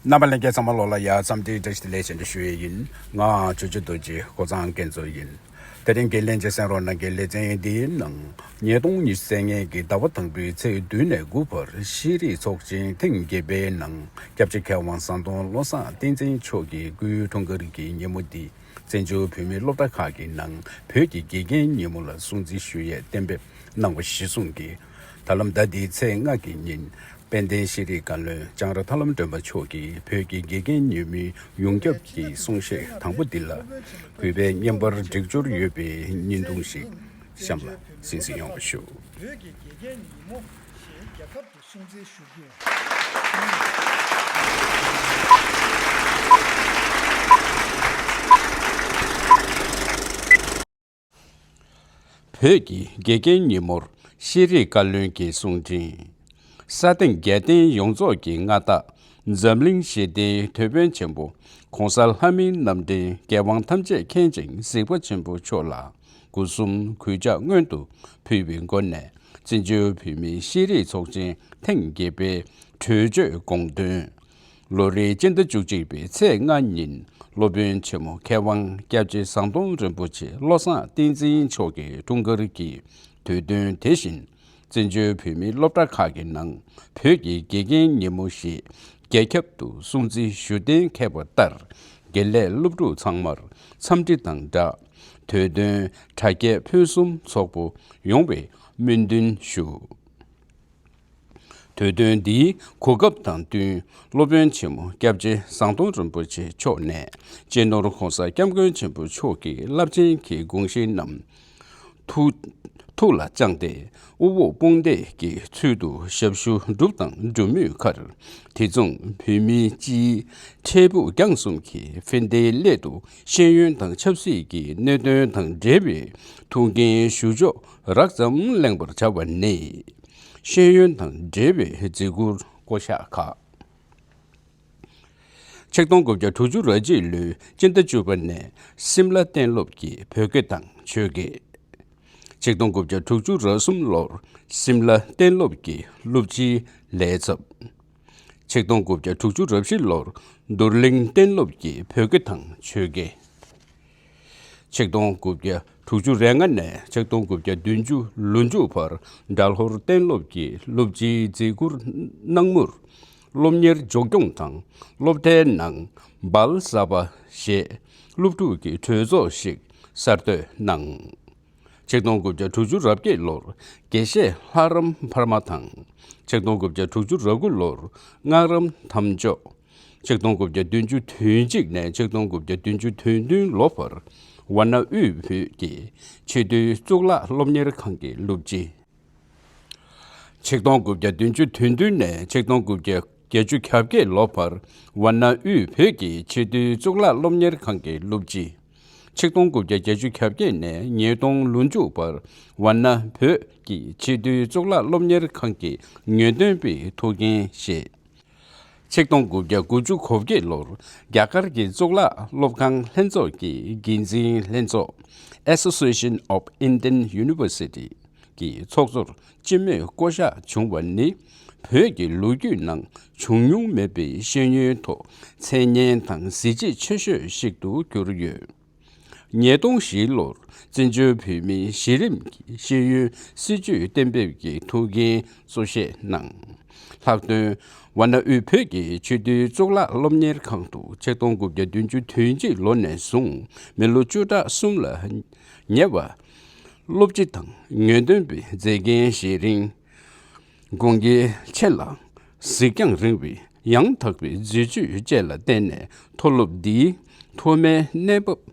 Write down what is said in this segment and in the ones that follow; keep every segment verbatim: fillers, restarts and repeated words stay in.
རྣམ་པ་ལྷན་རྒྱས་ཚང་མ་ལོ་ལ་ཡ་འཚམས་འདྲི་བཀྲ་ཤིས་བདེ་ལེགས་ཞུ་ཞུ་ཡས་ཡིན། ང་ཇོ་ཇོ་རྡོ་རྗེ་ཀོ་ཚང་སྐལ་མཚོ་ཡིན། དེ་རིང་གི་ལྷན་རྒྱས་གསན་རོགས་གནང་གི་ལེ་ཚན་འདིའི་ནང་ཉིས་སྟོང་ཉི་ཤུ་རྩ་ལྔའི་གི་ཟླ་བ་དང་པོའི་ཚེས་བདུན་ནས་དགུ་བར་ཤེས་རིག་ཚོགས་ཆེན་ཐེངས་བརྒྱད་པའི་ནང་སྐྱབས་རྗེ་མཁས་དབང་ཟམ་གདོང་བློ་བཟང་བསྟན་འཛིན་མཆོག་གི་སྐུའི་འཁྲུངས་སྐར་གྱི་ཉིན་མོ་འདི་བཙན་བྱོལ་བོད་མིའི་སློབ་གྲྭ་ཁག་གི་ནང་བོད་ཀྱི་དགེ་རྒན་ཉིན་མོ་ལ་སྲུང་བརྩི་ཞུ་ཡས་གཏན་འབེབས་གནང་བ་གཞིར་བཟུང་གིས། ད་ལམ་ཟླ་འདིའི་ཚེས་ལྔ་གི་ཉིན་དཔལ་ལྡན་ཤེས་རིག་བཀའ་བློན་ལྕང་ར་ཐར་ལམ་སྒྲོན་པ་མཆོག་གིས་བོད་ཀྱི་དགེ་རྒན་ཉིན་མོའི་ཡོངས་ཁྱབ་ཀྱི་གསུང་བཤད་དང་པོ་འདི་ལ་གུས་པས་བརྙན་པར་སྒྲིག་སྦྱོར་ཡོད་པའི་བརྙན་ཐུང་ཞིག་གཤམ་ལ་གསན་གཟིགས་ཡོང་བ་ཞུ། བོད་ཀྱི་དགེ་རྒན་ཉིན་མོ་ཞེས་རྒྱལ་ཁབ་ཏུ་སྲུང་བརྩི་ཞུ་རྒྱུ། བོད་ཀྱི་དགེ་རྒན་ཉིན་མོར་ཤེས་རིག་བཀའ་བློན་གྱི་གསུང་འཕྲིན། ས་སྟེང་རྒྱལ་བསྟན་ཡོངས་རྫོགས་ཀྱི་མངའ་བདག་འཛམ་གླིང་ཞི་བདེའི་དེད་དཔོན་ཆེན་པོ་༸གོང་ས་ལྷ་མིའི་རྣམ་འདྲེན་རྒྱལ་དབང་ཐམས་ཅད་མཁྱེན་ཅིང་གཟིགས་པ་ཆེན་པོ་མཆོག་ལ་སྒོ་གསུམ་གུས་ཕྱག་སྔོན་དུ་ཕུལ་བའི་སྒོ་ནས། བཙན་བྱོལ་བོད་མིའི་ཤེས་རིག་ཚོགས་ཆེན་ཐེངས་བརྒྱད་པའི་གྲོས་ཆོད་དགོངས་དོན། ལོ་རེའི་སྤྱི་ཟླ་བཅུ་གཅིག་པའི་ཚེས་ལྔ་ཉིན་སློབ་དཔོན་ཆེན་མོ་མཁས་དབང་སྐྱབས་རྗེ་ཟམ་གདོང་རིན་པོ་ཆེ་བློ་བཟང་བསྟན་འཛིན་མཆོག་གི་འཁྲུངས་སྐར་གྱི་དུས་སྟོན་དེ་བཞིན་བཙན་བྱོལ་བོད་མིའི་སློབ་གྲྭ་ཁག་གི་ནང་བོད་ཀྱི་དགེ་རྒན་ཉིན་མོ་ཞེས་རྒྱ་ཁྱབ་ཏུ་སྲུང་བརྩི་ཞུ་གཏན་འཁེལ་བ་ལྟར། དགེ་ལས་སློབ་ཕྲུག་ཚང་མར་འཚམས་འདྲི་དང་སྦྲགས། དུས་སྟོན་དྲ་རྒྱའི་ཕུན་སུམ་ཚོགས་པོ་ཡོང་བའི་སྨོན་འདུན་ཞུ། དུས་སྟོན་འདིའི་གོ་སྐབས་དང་བསྟུན། སློབ་དཔོན་ཆེན་མོ་སྐྱབས་རྗེ་ཟམ་གདོང་རིན་པོ་ཆེ་མཆོག་ནས་སྤྱི་ནོར་༸གོང་ས་༸སྐྱབས་མགོན་ཆེན་པོ་མཆོག་གི་རླབས་ཆེན་གྱི་དགོངས་གཞི་རྣམས་ཐུགས་ཐུགས་ལ་བཅངས་ཏེ། དབུ་འོག་དཔུང་འདེགས་ཀྱི་ཚུལ་དུ་ཞབས་ཞུ་བསྒྲུབས་དང་སྒྲུབ་མུས་ཁར། དེ་མཚུངས་བོད་མིའི་སྤྱིའི་འཕྲལ་ཕུགས་རྒྱང་གསུམ་གྱི་ཕན་བདེའི་སླད་དུ་ཤེས་ཡོན་དང་ཆབ་སྲིད་ཀྱི་གནད་དོན་དང་འབྲེལ་བའི་ཐུགས་འགན་ཞུ་ཕྱོགས་རགས་ཙམ་གླེང་བར་བྱ་བ་ནི། ཤེས་ཡོན་དང་འབྲེལ་བའི་བརྩི་བཀུར་བསྐོ་གཞག་ཁག་ཆིག་སྟོང་དགུ་བརྒྱ་དྲུག་ཅུ་རེ་གཅིག་ལོའི་སྤྱི་ཟླ་བཅུ་པ་ནས་སིམ་ལ་གཏན་སློབ་ཀྱི་བོད་སྐད་དང་ཆོས་སྐད། ཆིག་སྟོང་དགུ་བརྒྱ་དྲུག་ཅུ་རེ་གསུམ་ལོར་སིམ་ལ་གཏན་སློབ་ཀྱི་སློབ་སྤྱིའི་ལས་ཚབ། ཆིག་སྟོང་དགུ་བརྒྱ་དྲུག་ཅུ་རེ་བཞི་ལོར་རྡོར་གླིང་གཏན་སློབ་ཀྱི་བོད་སྐད་དང་ཆོས་སྐད། ཆིག་སྟོང་དགུ་བརྒྱ་དྲུག་ཅུ་རེ་ལྔ་ནས་ཆིག་སྟོང་དགུ་བརྒྱ་བདུན་ཅུ་ལོ་མཇུག་བར་སྦྲ་ལྷོར་གཏན་སློབ་ཀྱི་སློབ་སྤྱིའི་བརྩི་བཀུར་གནང་མུར། སློབ་གཉེར་མགྱོགས་སྐྱོང་དང་སློབ་གྲྭའི་ནང་སྦལ་ཟ་བ་ཞེས་སློབ་ཕྲུག་གི་གྲོས་ཚོགས་ཤིག་གསར་གཏོད་གནང་། ཆིག་སྟོང་དགུ་བརྒྱ་དྲུག་ཅུ་རེ་བརྒྱད་ལོར་དགེ་བཤེས་ལྷ་རམས་འཕར་མ་དང་། ཆིག་སྟོང་དགུ་བརྒྱ་དྲུག་ཅུ་རེ་དགུ་ལོར་སྔགས་རམས་དམ་འཇོག། ཆིག་སྟོང་དགུ་བརྒྱ་བདུན་ཅུ་དོན་གཅིག་ནས་ཆིག་སྟོང་དགུ་བརྒྱ་བདུན་ཅུ་དོན་བདུན་ལོ་བར་ཝཱ་ཎ་དབུས་བོད་ཀྱི་ཆེས་མཐོའི་གཙུག་ལག་སློབ་གཉེར་ཁང་གི་སློབ་སྤྱི། ཆིག་སྟོང་དགུ་བརྒྱ་བདུན་ཅུ་དོན་བདུན་ནས་ཆིག་སྟོང་དགུ་བརྒྱ་བརྒྱད་ཅུ་གྱ་བརྒྱད་ལོ་བར་ཝཱ་ཎ་དབུས་བོད་ཀྱི་ཆེས་མཐོའི་གཙུག་ལག་སློབ་གཉེར་ཁང་གི་སློབ་སྤྱི། ཆིག་སྟོང་དགུ་བརྒྱ་བརྒྱད་ཅུ་གྱ་བརྒྱད་ནས་ཉིས་སྟོང་ལོ་མཇུག་བར་ཝཱ་ཎ་བོད་ཀྱི་ཆེས་མཐོའི་གཙུག་ལག་སློབ་གཉེར་ཁང་གི་ངེས་སྟོན་པའི་ཐུགས་འགན་བཞེས། ཆིག་སྟོང་དགུ་བརྒྱ་དགུ་བཅུ་གོ་བརྒྱད་ལོར་རྒྱ་གར་གྱི་གཙུག་ལག་སློབ་ཁང་ལྷན་ཚོགས་ཀྱི་འགན་འཛིན་ལྷན་ཚོགས། Association of Indian University གི་ཚོགས་གཙོར་སྤྱི་མོས་བསྐོ་གཞག་བྱུང་བ་ནི། བོད་ཀྱི་ལོ་རྒྱུས་ནང་བྱུང་མྱོང་མེད་པའི་ཤེས་ཡོན་ཐོག་མཚན་སྙན་དང་གཟི་བརྗིད་ཆེ་ཤོས་ཤིག་ཏུ་གྱུར་ཡོད། ཉིས་སྟོང་བཞི་ལོར་བཙན་བྱོལ་བོད་མིའི་གཞི་རིམ་གྱི་ཤེས་ཡོན་སྲིད་བྱུས་གཏན་འབེབས་ཀྱི་ཐུགས་འགན་གཙོ་བཞེས་གནང་། ལྷག་དོན། ཝཱ་ཎ་དབུས་བོད་ཀྱི་ཆེས་མཐོའི་གཙུག་ལག་སློབ་གཉེར་ཁང་དུ་ཆིག་སྟོང་དགུ་བརྒྱ་བདུན་ཅུ་དོན་གཅིག་ལོ་ནས་བཟུང་མི་ལོ་བཅུ་ཕྲག་གསུམ་ལ་ཉེ་བར་སློབ་སྤྱི་དང་ངེས་སྟོན་པའི་མཛད་འགན་བཞེས་རིང་། དགུང་གི་ཆེ་ལ་གཟིགས་རྒྱང་རིང་བའི་ཡང་དག་པའི་མཛད་བྱུས་བཅས་ལ་བརྟེན་ནས་མཐོ་སློབ་འདིའི་ཐོག་མའི་གནས་བབ་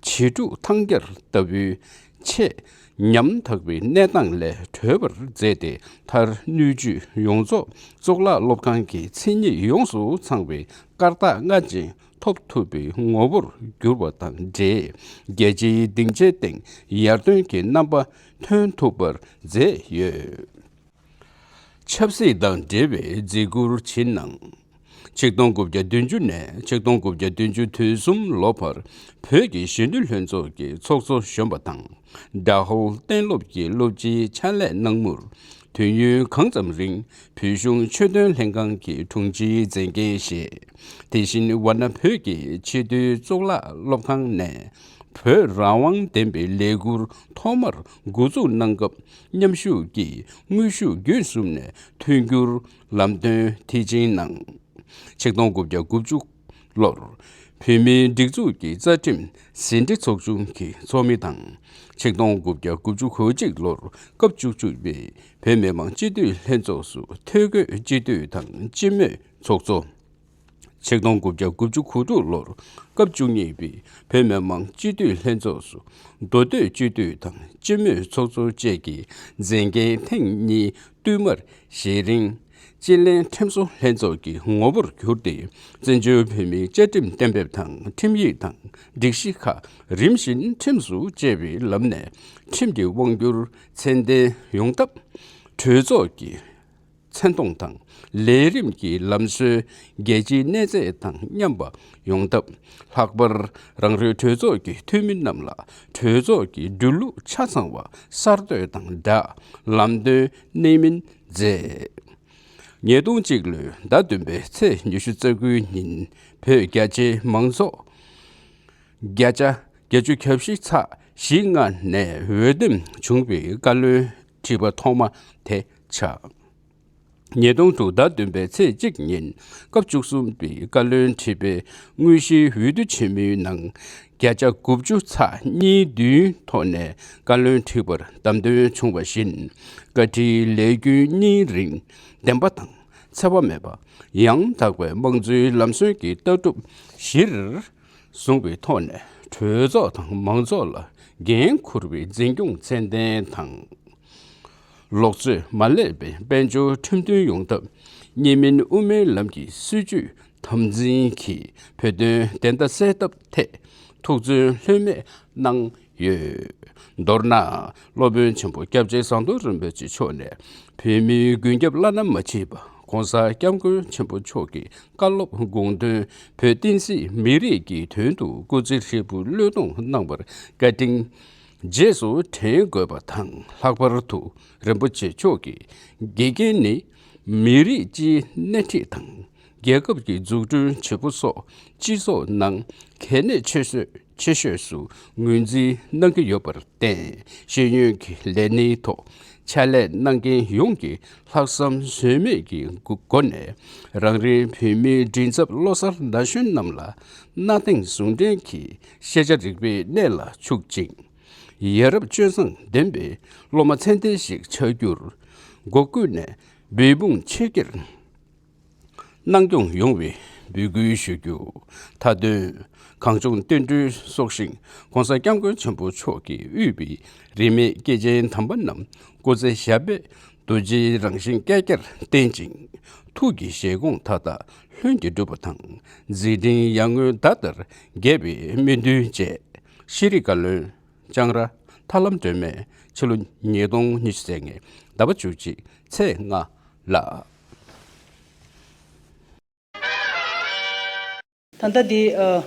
ཇེ་སྤྲོ་ཐང་རྒྱས་ལྟ་བུའི་ཆེས་ཉམ་ཐག་པའི་གནས་སྟངས་ལས་གྲོལ་བར་མཛད་དེ། མཐར་སྣོད་བཅུད་ཡོངས་རྫོགས་གཙུག་ལག་སློབ་ཁང་གི་མཚན་ཉིད་ཡོངས་སུ་ཚང་བའི་སྐར་རྟགས་སྔ་ཕྱི་ཐོབ་ཐུབ་པའི་ངོ་བོར་གྱུར་པ་དང་འབྲེལ། རྒྱལ་སྤྱིའི་སྡིངས་ཆའི་སྟེང་ཡར་ཐོན་གྱི་རྣམ་པ་ཐོན་ཐུབ་པར་མཛད་ཡོད། ཆབ་སྲིད་དང་འབྲེལ་བའི་བརྩི་བཀུར་ཇི་གནང་། ཆིག་སྟོང་དགུ་བརྒྱ་བདུན་ཅུ་ནས་ཆིག་སྟོང་དགུ་བརྒྱ་བདུན་ཅུ་དོན་གསུམ་ལོ་བར་བོད་ཀྱི་གཞོན་ནུ་ལྷན་ཚོགས་ཀྱི་ཚོགས་གཙོ་གཞོན་པ་དང་། ཌལ་ཧོ་གཏན་སློབ་ཀྱི་སློབ་སྤྱིའི་ཕྱག་ལས་གནང་མུར། དུས་ཡུན་གང་ཙམ་རིང་བོད་གཞུང་ཆོས་དོན་ལྷན་ཁང་གི་དྲུང་ཆེའི་མཛད་འགན་བཞེས། དེ་བཞིན་ཝཱ་ཎ་བོད་ཀྱི་ཆེས་མཐོའི་གཙུག་ལག་སློབ་ཁང་ནས་བོད་རང་དབང་བདེན་པའི་ལས་འགུལ་ཐོག་མར་འགོ་འཛུགས་གནང་སྐབས་མཉམ་ཞུགས་ཀྱིས་དངོས་ཤུགས་བརྒྱུད་གསུམ་ནས་མཐུན་འགྱུར་ལམ་སྟོན་མཐིལ་ཕྱིན་གནང་། ཆིག་སྟོང་དགུ་བརྒྱ་དགུ་བཅུ་ལོར་བོད་མིའི་སྒྲིག་འཛུགས་ཀྱི་རྩ་ཁྲིམས་ཟིན་བྲིས་ཚོགས་ཆུང་གི་ཚོགས་མི་དང་། ཆིག་སྟོང་དགུ་བརྒྱ་དགུ་བཅུ་གོ་གཅིག་ལོར་སྐབས་བཅུ་གཅིག་པའི་བོད་མི་མང་སྤྱི་འཐུས་ལྷན་ཚོགས་སུ་ཐོ་འགོད་སྤྱི་འཐུས་དང་སྤྱི་མོས་ཚོགས་གཙོ། ཆིག་སྟོང་དགུ་བརྒྱ་དགུ་བཅུ་གོ་དྲུག་ལོར་སྐབས་བཅུ་གཉིས་པའི་བོད་མི་མང་སྤྱི་འཐུས་ལྷན་ཚོགས་སུ་མདོ་སྟོད་སྤྱི་འཐུས་དང་སྤྱི་མོས་ཚོགས་གཙོ་བཅས་ཀྱི་མཛད་འགན་ཐེངས་གཉིས་བསྟུད་མར་བཞེས་རིང་། སྤྱི་ལྷན་ཁྲིམས་བཟོ་ལྷན་ཚོགས་ཀྱི་ངོ་བོར་གྱུར་ཏེ། བཙན་བྱོལ་བོད་མིའི་བཅའ་ཁྲིམས་གཏན་འབེབས་དང་ཁྲིམས་ཡིག་དང་སྒྲིག་གཞི་ཁག་རིམ་བཞིན་ཁྲིམས་སུ་བཅས་པའི་ལམ་ནས་ཁྲིམས་ཀྱི་དབང་སྒྱུར་ཚད་ལྡན་ཡོང་ཐབས། གྲོས་ཚོགས་ཀྱི་མཚན་མཐོང་དང་ལས་རིམ་གྱི་ལམ་སྲོལ་རྒྱལ་སྤྱིའི་གནས་ཚད་དང་མཉམ་པ་ཡོང་ཐབས། ལྷག་པར་རང་རེའི་གྲོས་ཚོགས་ཀྱི་འཐུས་མི་རྣམས་ལ་གྲོས་ཚོགས་ཀྱི་འགྲོ་ལུགས་ཆ་ཚང་བ་གསར་གཏོད་དང་སྦྲགས་ལམ་སྟོན་གནད་སྨིན་མཛད། ཉིས་སྟོང་གཅིག་ལོའི་ཟླ་བདུན་པའི་ཚེས་ཉི་ཤུ་རྩ་དགུའི་ཉིན་བོད་རྒྱ་ཆེའི་མང་ཚོགས་བརྒྱ་ཆ་བརྒྱད་ཅུ་གྱ་བཞི་ཚེག་བཞི་ལྔ་ནས་འོས་འདེམས་བྱུང་བའི་བཀའ་བློན་ཁྲི་པ་ཐོག་མ་དེ་ཆགས། ཉིས་སྟོང་དྲུག་ཟླ་བདུན་པའི་ཚེས་གཅིག་ཉིན་སྐབས་བཅུ་གསུམ་པའི་བཀའ་བློན་ཁྲི་པའི་དངོས་གཞིའི་འོས་བསྡུ་ཆེན་མོའི་ནང་བརྒྱ་ཆ་དགུ་བཅུ་ཚེག་གཉིས་བདུན་ཐོག་ནས་བཀའ་བློན་ཁྲི་པར་བདམས་ཐོན་བྱུང་བ་བཞིན། བཀའ་ཁྲིའི་ལས་རྒྱུན་སྙིང་རིང་བདེན་པ་དང་འཚེ་བ་མེད་པ་ཡང་དག་པའི་དམངས་གཙོའི་ལམ་སྲོལ་གྱི་ལྟ་གྲུབ་གཞིར་བཟུང་བའི་ཐོག་ནས་གྲོས་ཚོགས་དང་མང་ཚོགས་ལ་འགན་འཁུར་བའི་འཛིན་སྐྱོང་ཚད་ལྡན་དང་། ལོག་རྩོད་མ་ལས་པའི་དཔལ་འབྱོར་ཁྲིམས་མཐུན་ཡོང་ཐབས། གཉིས་སྨན་དབུ་མའི་ལམ་གྱི་སྲིད་བྱུས་དམ་འཛིན་གྱིས་བོད་དོན་བདེན་མཐའ་གསལ་ཐབས་ཐད་ཐུགས་བརྩོན་ལྷོད་མེད་གནང་ཡོད། མདོར་ན། སློབ་དཔོན་ཆེན་པོ་སྐྱབས་རྗེ་ཟམ་གདོང་རིན་པོ་ཆེ་མཆོག་ནས་བོད་མིའི་མགོན་སྐྱབས་བླ་ན་མ་མཆིས་པ་༸གོང་ས་༸སྐྱབས་མགོན་ཆེན་པོ་མཆོག་གི་བཀའ་སློབ་དགོངས་དོན་བོད་བསྟན་སྲིད་མི་རིགས་ཀྱི་དོན་དུ་སྐུ་ཚེ་ཧྲིལ་པོ་བློས་གཏོང་གནང་བར་བཀའ་དྲིན་རྗེས་སུ་དྲན་དགོས་པ་དང་། ལྷག་པར་དུ་རིན་པོ་ཆེ་མཆོག་གི་དགེ་རྒན་ནི་མི་རིགས་སྤྱིའི་སྣེ་ཁྲིད་དང་། རྒྱལ་ཁབ་ཀྱི་འཛུགས་སྐྲུན་བྱེད་པོ་སོགས་སྤྱི་ཚོགས་ནང་གལ་གནད་ཆེ་ཤོས་ཆེ་ཤོས་སུ་ངོས་འཛིན་གནང་གི་ཡོད་པར་བརྟེན། ཤེས་ཡོན་གྱི་ལས་གནས་ཐོག་ཕྱག་ལས་གནང་མཁན་ཡོངས་ཀྱིས་ལྷག་བསམ་ཟོལ་མེད་ཀྱི་སྒོ་ནས་རང་རེའི་བོད་མིའི་མགྲིན་ཚབ་བློ་གསར་ན་གཞོན་རྣམས་ལ་གནའ་དེང་ཟུང་འབྲེལ་གྱི་ཤེས་བྱ་རིག་པའི་གནས་ལ་ཕྱུག་ཅིང་། ཡ་རབས་སྤྱོད་བཟང་ལྡན་པའི་སློབ་མ་ཚད་ལྡན་ཞིག་ཆགས་རྒྱུར་སྒོ་ཀུན་ནས་འབད་འབུངས་ཆེ་བསྐྱེད་གནང་སྐྱོང་ཡོང་བའི་འབོད་སྐུལ་ཞུ་རྒྱུ། མཐའ་དོན། གངས་ལྗོངས་བསྟན་འགྲོའི་སྲོག་ཤིང་༸གོང་ས་༸སྐྱབས་མགོན་ཆེན་པོ་མཆོག་གིས་དབུས་པའི་རིས་མེད་སྐྱེས་ཆེན་དམ་པ་རྣམས་སྐུ་ཚེ་ཞབས་པད་རྡོ་རྗེའི་རང་བཞིན་བསྐལ་བརྒྱར་བརྟན་ཅིང་། ཐུགས་ཀྱི་བཞེད་དགོངས་མཐའ་དག་ལྷུན་གྱིས་འགྲུབ་པ་དང་། མཛད་འཕྲིན་ཡར་ངོའི་ཟླ་ལྟར་རྒྱས་པའི་སྨོན་འདུན་བཅས། ཤེས་རིག་བཀའ་བློན་ལྕང་ར་ཐར་ལམ་སྒྲོལ་མས་ཕྱི་ལོ་ཉིས་སྟོང་ཉི་ཤུ་རྩ་ལྔའི་ཟླ་བ་བཅུ་གཅིག་ཚེས་ལྔ་ལ། ད་ལྟ་འདི་ཨ།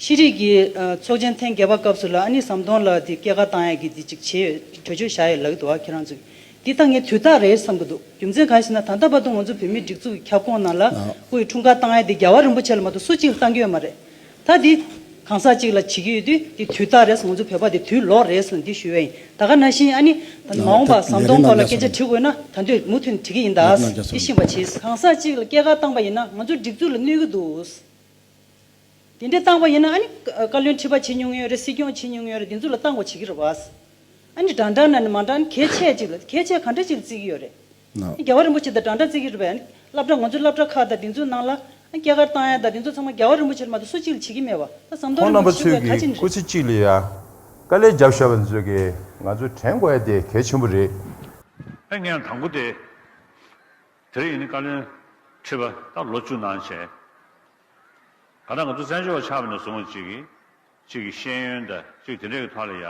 ཤེས་རིག་གི་ཨ། ཚོགས་ཆེན་ཐེངས་བརྒྱད་པ་སྐབས་སུ་ལ་ཨ་ནི་ཟམ་གདོང་ལགས་འདི་སྐྱེས་སྐར་བཏང་ཡ་གི་འདི་ཅིག་བྱས་ཡོད། གྲོས་ཆོད་བཞག་ཡོད་ལབ་ཀྱི་འདུག་བ། ཁྱེད་རང་ཚོས་འདི་ད་ངས་དུས་རྟགས་རེད་བསམ་གྱི་འདུག་རྒྱུ་མཚན་གང་ཞེ་ན། ད་ལྟ་བར་དུ་ང་ཚོ་བོད་མིའི་སྒྲིག་འཛུགས་ཀྱི་ཁྱབ་ཁོངས་ནང་ལ་ཨ། སྐུ་ཡི་འཁྲུངས་སྐར་བཏང་ཡ་འདི་རྒྱལ་བ་རིན་པོ་ཆེ་ལ་མ་གཏོགས་སུ་གཅིག་ལ་བཏང་གི་ཡོད་མ་རེད། ད་འདི་གང་ཟག་གཅིག་ལ་བྱེད་ཀྱི་ཡོད་དུས་འདི་དུས་རྟགས་རེད་ཟེར། ང་ཚོ་བོད་པ་འདི་དུས་ལོག་རེད་ཟེར་ནས་འདི་ཞུ་བ་ཡིན། ད་ག་ནང་བཞིན་ཨ་ནི་ད་མ་འོངས་པ་ཟམ་གདོང་ཐོག་ལ་སྐད་ཆ་དྲི་དགོས་ན་ད་དུང་མུ་མཐུད་ནས་དྲི་གི་ཡིན། ད་འདི་ཤེས་པ་བྱེད། གང་ཟག་གཅིག་ལ་སྐྱེས་སྐར་བཏང་པ་ཡིན་ན་ང་ཚོ་སྒྲིག་འཛུགས་ལ་གནོད་ཀྱི་འདུག་དེ་འདྲ་བཏང་པ་ཡིན་ན་ཨ་ནི་བཀའ་བློན་ཁྲི་པ་བྱེད་མྱོང་ཡོད་རེད། སྲིད་སྐྱོང་བྱེད་མྱོང་ཡོད་རེད། དེ་ཚོ་ལ་བཏང་དགོས་བྱེད་ཀྱི་རེད་བ། ཨ་ནི་འདྲ་འདྲ་ན་ནི་མ་འདྲ་ནི་གལ་ཆེ་ཅིག་ལ་གལ་ཆེ་ག་འདྲ་ཅིག་ལ་བརྩི་གི་ཡོད་རེད། ཨ་ནི་རྒྱལ་བ་རིན་པོ་ཆེ་དང་འདྲ་འདྲ་བརྩི་གི་རེད་པས། ཨ་ནི་སློབ་གྲྭ་ང་ཚོའི་སློབ་གྲྭ་ཁག་དང་དེ་ཚོའི་ནང་ལ་ཨ་ནི་སྐྱེས་སྐར་བཏང་ཡ་དང་དེ་ཚོ་ཚང་མ་རྒྱལ་བ་རིན་པོ་ཆེ་ལ་མ་གཏོགས་སུ་གཅིག་ལ་བྱེད་ཀྱི་མེད་པ། ད་ཟམ་གདོང་ཁོང་རྣམ་པ་རིན་པོ་ཆེ་ཚོས་ག་ཅི་ནས་ཀྱི་སྐུ་ཚེ་གཅིག་ལ་ཡ་དཀའ་ལས་བརྒྱབ་བཞག་པ་ཚོས་ཀྱི་ང་ཚོས་དྲན་དགོས་ཡ་དེ་གལ་ཆེན་པོ་རེད། ཨ་ངས་དང་པོ་དེ་དེ་རིང་ཡིན་ནི་བཀའ་བློན་ཁྲི་པ་ད་ལོ་བཅུ་གནང་བྱས། ག་ད་ང་ཚོ་བཙན་བྱོལ་བ་ཆགས་པ་ནས་བཟུང་གཅིག་གིས་གཅིག་གི་ཤེས་ཡོན་དང་གཅིག་དེ་འདྲས་ཀྱི་ཐོག་ལ་ཡ་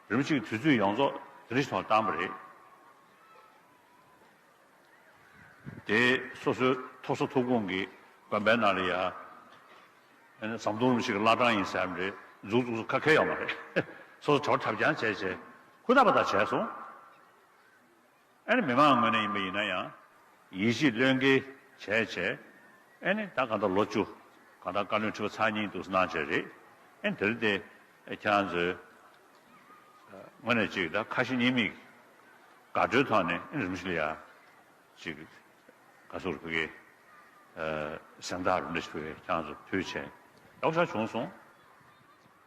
རིམ་གཅིག་དུས་ཚོད་ཡོངས་རྫོགས་དེ་འདྲས་ཐོག་བཏང་པ་རེད། དེ་སོ་སོའི་ཐོབ་ས་ཐོབ་ཁུངས་ཀྱི་དགོན་པའི་ནང་ལ་ཡ་ཨ་ནི་ཟམ་གདོང་རིན་པོ་ཆེ་གི་བླ་བྲང་ཡིན་ཟེར་ཡ་རེད། འཛུགས་འཛུགས་སུ་ཁ་ཁེལ་ཡོད་མ་རེད། སོ་སོ་བྱ་བ་གྲབས་རྐྱང་བྱས་བྱས་ཧུར་ཐག་པ་ཐག་བྱས་སོང་། ཨ་ནི་མི་མང་ངོས་ནས་ཡིན་པ་ཡིན་ན་ཡང་ཡིད་ཆེས་བློས་འགེལ་བྱས་བྱས། ཨ་ནི་ད་གང་ལྟར་ལོ་བཅུ་གང་ལྟར་བཀའ་བློན་ཁྲི་པ་ཚར་གཉིས་འདུག་གནང་བྱས་རེད། ཨ་ནི་དེ་རིང་དེ་ཁྱེད་རང་ཚོའི་ངོས་ནས་ཅིག་ད་ཁ་ཞེ་གཉིས་མེད་དགའ་སྤྲོའི་ཐོག་ནས་རིན་པོ་ཆེ་ལ་ཡ་ཅིག་ག་ཟེར་ཕ་གི་གཟེངས་རྟགས་རིན་པོ་ཆེ་ཕ་གི་ཁྱེད་རང་ཚོ་ཕུལ་བྱས་ཡག་པོ་ཞེ་དྲག་བྱུང་སོང་།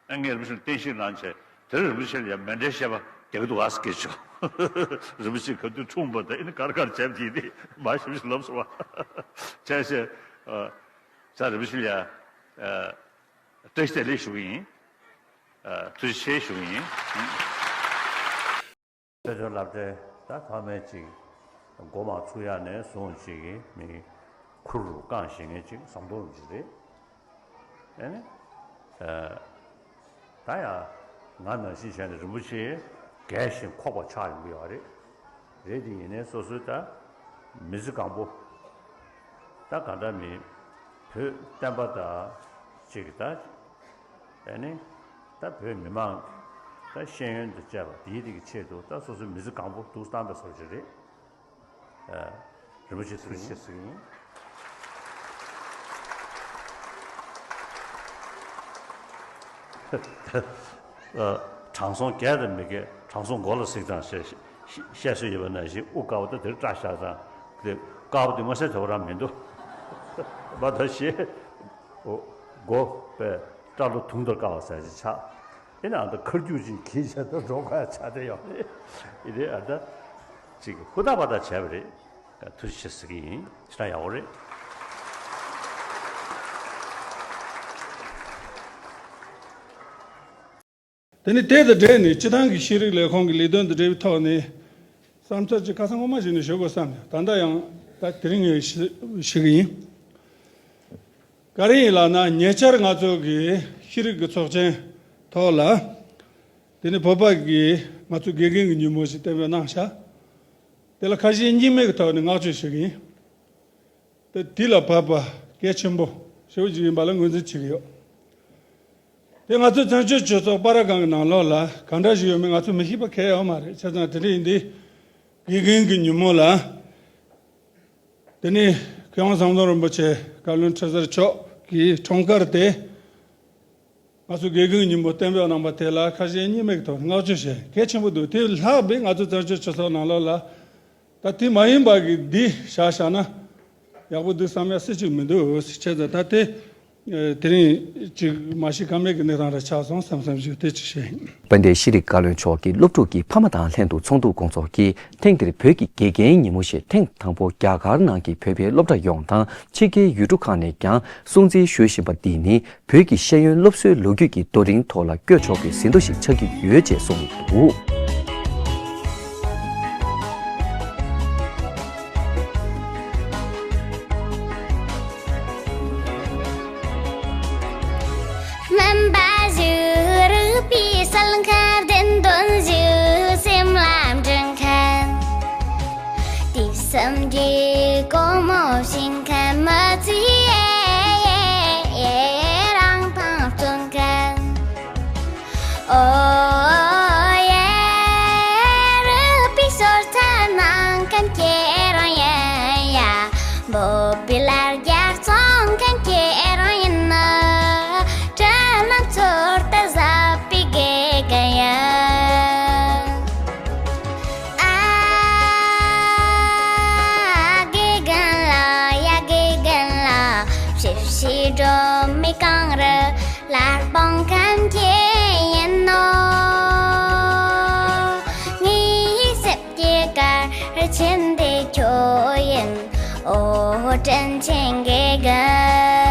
ཨ་ངས་རིན་པོ་ཆེ་ལ་བསྟན་བཤིག་གནང་བྱས་དེར་རིན་པོ་ཆེ་ལ་ཡ་མཎྜལ་བཤད་པ་རྒྱག་གི་འདུག་ཨ་སྐད་ཆོག་རིན་པོ་ཆེ་ག་དུས་འཁྲུངས་པ་དང་ཨ་ནི་ག་རེ་ག་རེ་བྱས་པ་དེ་ཡིན་ཏེ་མ་ཞིབ་ཞིབ་ལབ་སོང་བ། བྱས་བྱས་ཨ་རིན་པོ་ཆེ་ལ་ཡ་ཨ་བཀྲ་ཤིས་བདེ་ལེགས་ཞུ་གི་ཡིན། ཨ་ཐུགས་རྗེ་ཆེ་ཞུ་གི་ཡིན། ཆོས་རྒྱལ་སློབ་གྲྭའི་ད་ཐོག་མའི་ཅིག་འགོ་མ་ཚུགས་ཡ་ནས་བཟུང་ཅིག་གི་མི་ཁུར་རུ་བཀང་བཞེངས་མཁན་ཅིག་ཟམ་གདོང་རིན་པོ་ཆེ་རེད། ཨེ་ནི། ཨ་ད་ཡང་ང་ནང་བཞིན་བྱས་ནས་རིན་པོ་ཆེ་རྒས་ཤིང་འཁོགས་པ་ཆགས་ཡོང་གི་ཡོད་རེད། རེད་དེ་ཡིན་ནའི་སོ་སོའི་ད་མི་ཚེ་གང་པོ་ད་ག་འདྲ་མིན་བོད་བསྟན་པ་དང་ཅིག་ད་ཨེ་ནི་ད་བོད་མི་མང་ད་ཤེས་ཡོན་དང་བཅས་པ་དེའི་དེ་གི་ཆེད་དུ་ད་སོ་སོའི་མི་ཚེ་གང་པོ་འདུག་བཏང་པའི་བཟོ་ཅིག་རེད། ཨ་རིན་པོ་ཆེ་ཐུགས་རྗེ་ཆེ་ཟེར་གྱི་ཡིན། ཨ་དྲང་སྲོང་རྒས་དང་མི་རྒས་དྲང་སྲོང་མགོ་ལ་གཟིགས་དང་ཞེས་བཤད་སྲོལ་ཡོད་པ་ནང་བཞིན་དབུ་དཀར་པོ་ད་དེར་སྐྲ་བཞར་དང་དེ་དཀར་པོ་དེ་མངོན་གསལ་དོད་པོ་རང་མི་འདུག་མ་ད་ཞེས། མགོ་པའི་སྐྲ་ལོ་དུང་ལྟར་དཀར་བ་ཟེར་ཅིག་ཆགས། ཨེ་ནི་ཨ་ད་ཁ་རྒྱུག་ཅིག་གིས་བྱས་ད་འགྲོ་ཁ་ཆགས་བསྡད་ཡོད་རེད། ཨེ་རེད་ཨ་ད་ཅིག་ཧུར་ཐག་པ་ད་བྱས་པ་རེད། ཐུགས་རྗེ་ཆེ་ཟེར་གྱི་ཡིན། ཞེ་དྲག་ཡག་པོ་རེད། དེ་ནས་དེ་དང་འབྲེལ་ནས་སྤྱི་བཏང་གི་ཤེས་རིག་ལས་ཁུངས་ཀྱི་ལས་དོན་དང་འབྲེལ་བའི་ཐོག་ནས་བསམ་ཚུལ་ཅིག་ཁ་སང་སྔོན་མ་ཞིག་ནས་ཞུ་དགོས་བསམ་ནས་ད་ལྟ་ཡང་ད་དེ་རིང་ངས་ཞུ་ཞུ་གི་ཡིན། ག་རེ་ཡིན་ལབ་ན་ཉེ་ཆར་ང་ཚོ་གི་ཤེས་རིག་གི་ཚོགས་ཆེན་ཐོག་ལ་དེ་ནས་བོད་པ་གི་ང་ཚོ་དགེ་རྒན་གྱི་ཉིན་མོ་ཞིག་གཏན་འབེབས་གནང་ཤག་དེ་ལ་ཁ་ཞེ་གཉིས་མེད་ཀྱི་ཐོག་ནས་བསྔགས་བརྗོད་ཞུ་གི་ཡིན། ད་དེ་ལ་བབ་པ་གལ་ཆེན་པོ་ཞེ་པོ་ཅིག་ཡིན་པ་ལ་ངོས་འཛིན་བྱེད་ཀྱི་ཡོད། དེ་ང་ཚོ་བཙན་བྱོལ་སྤྱི་ཚོགས་སྤ་ར་སྒང་གི་ནང་ལོགས་ལ་ག་འདྲ་ཞིག་ཡོད་མེད་ང་ཚོ་མི་ཤེས་པ་གང་ཡང་ཡོད་མ་རེད། བྱས་ཙང་དེ་འདྲ་ཡིན་དུས་དགེ་རྒན་གྱི་ཉིན་མོ་ལ་དེ་ནས་མཁས་དབང་ཟམ་གདོང་རིན་པོ་ཆེ་བཀའ་བློན་ཁྲི་ཟུར་མཆོག་གིས་འཁྲུངས་སྐར་དེ་ང་ཚོ་དགེ་རྒན་གྱི་ཉིན་མོ་གཏན་འབེབས་གནང་པ་དེ་ལ་ཁ་ཞེ་གཉིས་མེད་ཀྱི་ཐོག་ནས་བསྔགས་བརྗོད་བྱས། གལ་ཆེན་པོ་འདུག་དེ་ལྷག་པའི་ང་ཚོ་བཙན་བྱོལ་སྤྱི་ཚོགས་ནང་ལོགས་ལ་ད་དེ་མ་ཡིན་པ་གི་འདི་བཞག་བཞག་ན་ཡག་པོ་འདུག་བསམ་ཡ་སྲིད་ཅིག་མི་འདུག་བྱས་ཙང་ད་དེ་དེ་རིང་ཅིག་མ་ཤི་ཁ་མེད་ཀྱི་གནས་སྟངས་རེ་ཆགས་སོང་བསམ་བསམ་ཞིག་དེ་ཅིག་བཤད་ཡིན། དཔལ་ལྡན་ཤེས་རིག་བཀའ་བློན་མཆོག་གིས་སློབ་ཕྲུག་གི་ཕ་མ་དང་ལྷན་དུ་ཚོགས་འདུ་སྐོང་ཚོགས་ཀྱིས་ཐེངས་འདིར་བོད་ཀྱི་དགེ་རྒན་ཉིན་མོ་ཞེས་ཐེངས་དང་པོ་རྒྱ་གར་ནང་གི་བོད་པའི་སློབ་གྲྭ་ཡོངས་དང་ཕྱི་རྒྱལ་ཡུལ་གྲུ་ཁག་ནས་ཀྱང་སྲུང་བརྩི་ཞུ་བཞིན་པ་འདི་ནི་བོད་ཀྱི་ཤེས་ཡོན་སློབ་གསོའི་ལོ་རྒྱུས་ཀྱི་རྡོ་རིང་ཐོག་ལ་བཀོད་ཆོག་པའི་ཟིན་ཐོ་ཞིག་ཆགས་ཀྱི་ཡོད་ཅེས་གསུངས་འདུག་སྨན་པ་ཞིག་རིག་པའི་གསལ་མཁན། བདེན་དོན་ཞིག་སེམས་ལ་འདྲེན་མཁན། དུས་གསུམ་གྱི་སྒོ་མོ་ཕྱེ་མཁན། མི་ཚེའི་རང་དབང་སྩོལ་མཁན། ཨོ་ཡེ། རིག་པའི་སོར་ཐ་གནང་མཁན་ཁྱེད་རང་ཡིན་ཡ། བོད་པའི་ལ་རྒྱ་སྲུང་མཁན་ཁྱེད་རང་ཡིན་ན། དྲིན་ལན་ཚོར་ཏེ་བཟབ་པའི་དགེ་རྒན་ཡིན། ཨ། དགེ་རྒན་ལགས་ཡ། དགེ་རྒན་ལགས། ཞིབ་ཞིབ་སྒྲོན་མེ་གངས་རི་ལ་སྤུངས་མཁན་ཁྱེད་ཡིན་ནོ། ངའི་སེམས་ཀྱི་གར་ཆེན་དེ་ཁྱོད་ཡིན། ཨོ་དྲིན་ཆེན་དགེ་རྒན།